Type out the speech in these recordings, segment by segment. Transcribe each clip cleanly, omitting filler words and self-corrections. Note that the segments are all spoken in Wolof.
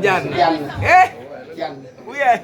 Jan. Uye.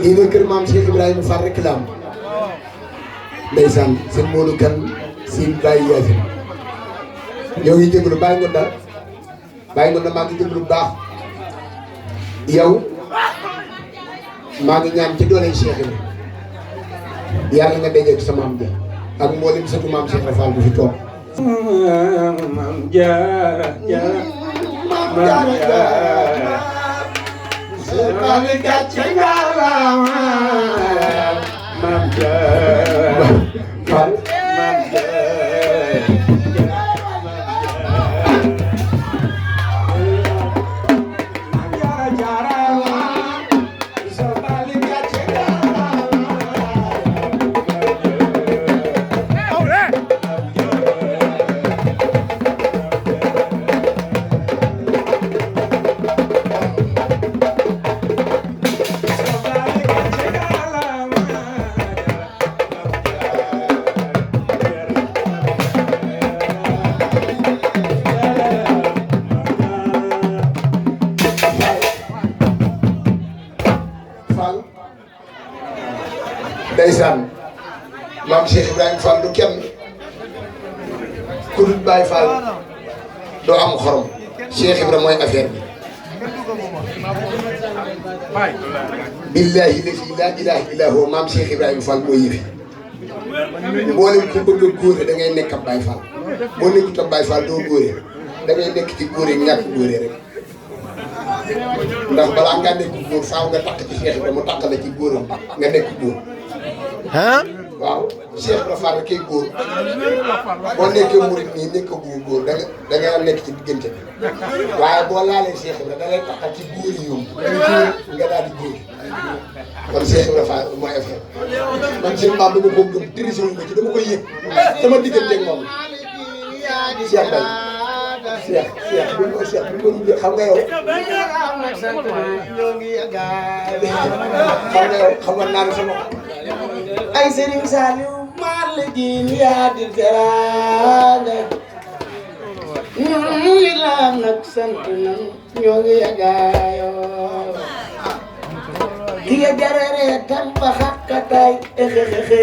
lii de kër maam Cheikh Ibrahima Fall rek la am ndeysaan seen Modou Kane si Baye Yacine ñoo ngi jégalu Baye Ngonda maa ngi jégalu bu baax yow maa ngi ñaan ci doole Cheikh Ibrahima yàlla nga dajeeg sa maam ja ak mboolem sëtu maam Cheikh Fall bu fi toog. Maam Jaara maam Jaara Mami gàcce ngalaama Maam Jaara Fall Maam ndeysaan maam Cheikh Ibrahima Fall du kenn ku dul Baye Fall doo am xorom Cheikh Ibrahima mooy affaire bi billahi laa ilaaha illaa huwa maam Cheikh Ibrahima Fall mooy yëfi mboolem ku bëgg a góore da ngay nekk ab Baye Fall boo nekkut ab Baye Fall doo góore da ngay nekk ci góore ñàkk góore rek ndax balaa ngaa nekk góor faaw nga takk ci Cheikh Ibrahima mu takk la ci góoram nga nekk góor. ah waaw Cheikh Ibra Fall kay góor boo nekkee murid nii nekk góor da nga nekk ci diggante waaye boo laalee Cheikh Ibra da ngay taxal ci góor yi yomb nga daal di góor kon Cheikh Ibra Fall mooy affaire man seen maam dama ko gëm dirigé wu ma ci dama koy yëg sama diggante ak moom Cheikh Baye Cheikh bu ñu xam nga yow xam nga naan sama ay Serigne Saliou Malikin yaa di teraanga ñun li la nag sant nan ñoo ngi yagaayoo ki nga jararee tan ba xakkataay exexexe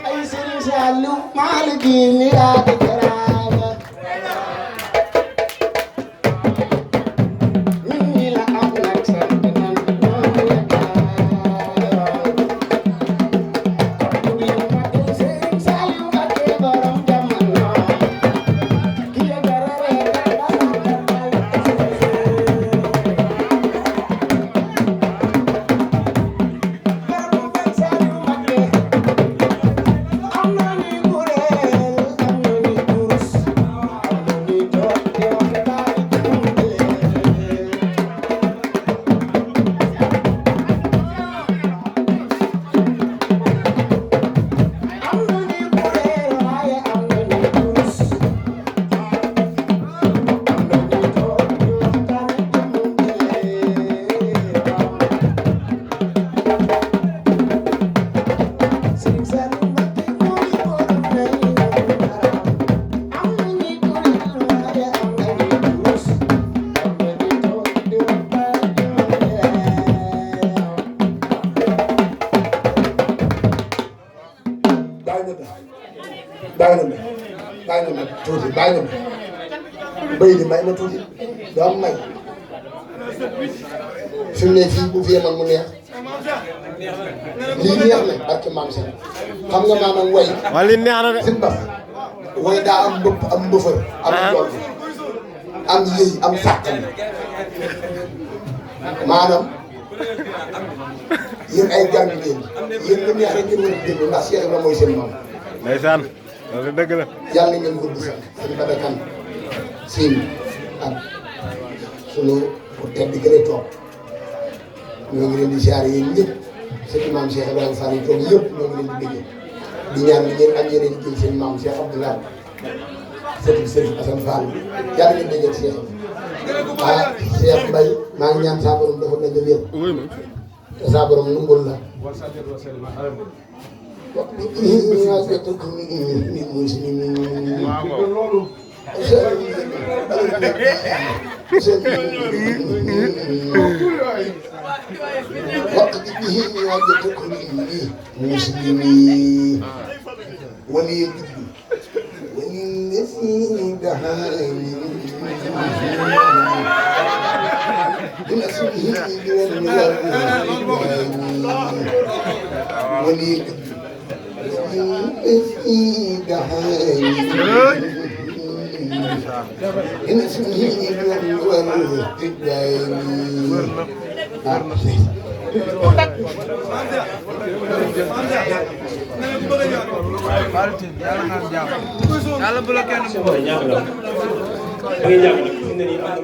ay Serigne Saliou Malikin yaa di teraanga ñun ñi la am nag sant nan ñoo ngi yagaayoo Serigne Saliou Mbacké borom jamono ki nga jararee tan ba xakkataay exexexe bàyyi na béy di may ma tuuti doo am may fi mu ne fii bu fi yemoon mu neex lii neex na barke maam seen xam nga maanaam way waaw lii neex na de sin bas way daa am mbëpp am mbëfër am jol am yëy am sàkkan maanaam yéen ay jàng ngeen yéen lu neex rek ngeen war a déglu ndax Cheikh Ibrahima mooy seen maam ndeysaan loolu dëgg la yàlla ngeen gudd sax sëñ Badakan siin ak sunu ku tedd di gën a toog ñoo ngi leen di ziare yéen ñëpp sëñ maam Cheikh Ibrahima Fall yi toog yëpp ñoo ngi leen di déggee di ñaan li ngeen am yeneen jël seen maam Cheikh Abdoulaye sëñ Serigne Assane Fall yàlla ngeen déggee Cheikh Cheikh Mbaye maa ngi ñaan saa borom dafa mel ne wér te saa borom nungul la yàlla bu la kenn